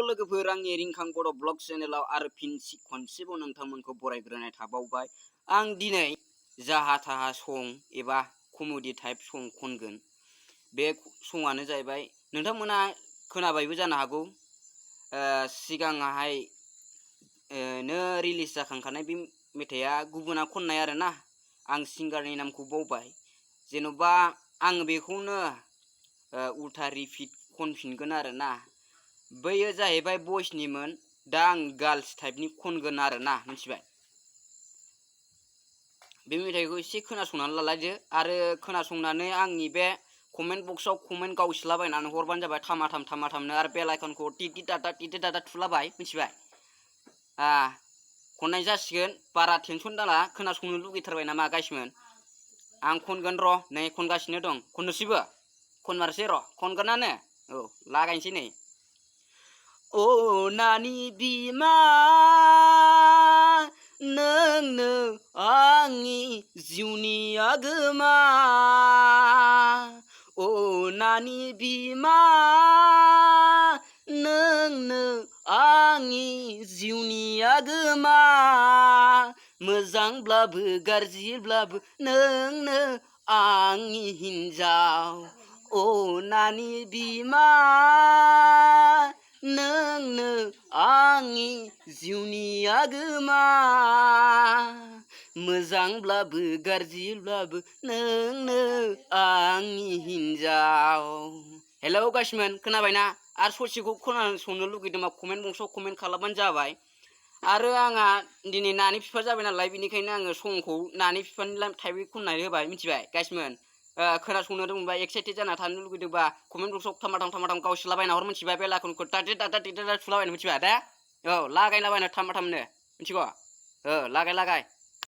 लोगोफोर आंनि रिंखां बर' ब्लग चेनेलाव आरो फिन खनसेबाव नोंथांमोनखौ बरायग्रोनाय थाबावबाय। आं दिनै जाहा थाहा सं एबा कमेडि टाइप सं खनगोन। बे सङानो जाहैबाय नोंथांमोना खोनाबायबो जानो हागौ। सिगाङाहाय नो रिलिज जाखांखानाय बे मेथाइया गुबुना खननाय आरोना। आं सिंगारनि नामखौ बावबाय। जेन'बा आं बेखौनो उल्था रिपिट खनफिनगोन आरोना। बैयो जाहैबाय बयसनिमोन, दा आं गार्ल्स टाइपनि खनगोन आरोना, मिथिबाय? बे मेथाइखौ एसे खोनासंनानै लालायदो आरो खोनासंनानै आंनि बे कमेन्ट बक्सआव कमेन्ट गावसोलाबायनानै हरबानो जाबाय थामाथामनो आरो बेल आइकनखौ टिटि टाटा थुलाबाय, मिथिबाय? खननाय जासिगोन, बारा टेनसन दाला। खोनासंनो लुगैथारबाय नामा गाइसमोन? आं खनगोन र', नै खनगासिनो दं। खननोसैबो? खनमारसै र', खनगोनानो। औ, लागायनोसै नै। अनानि बिमा नोंनो आंनि जिउनि आगोमा, अनानि बिमा नोंनो आंनि जिउनि आगोमा, मोजांब्लाबो गाज्रिब्लाबो नोंनो आंनि हिन्जाव, अनानि बिमा नोंनो आंनि जिउनि आगोमा, मोजांब्लाबो गाज्रिब्लाबो नोंनो आंनि हिन्जाव। हेलौ गाइसमोन, खोनाबायना? आरो ससेखौ खोनासंनो लुगैदोंबा कमेन्ट बक्सआव कमेन्ट खालामबानो जाबाय। आरो आंहा दिनै नानि बिफा जाबाय नालाय, बेनिखायनो आङो संखौ नानि बिफानि टाइपै खननानै होबाय, मिथिबाय गाइसमोन? खोनासंनो रोंबा एक्साइटेड जाना थानो लुगैदोंबा कमेन्ट बक्सआव थामाथाम गावसोलाबायना हर, मिथिबाय? बेल आइकनखौ टाटा थुलाबायनो, मिथिबाय दा? औ, लागायलाबायनो थामाथामनो, मिथिगौ? लागाय।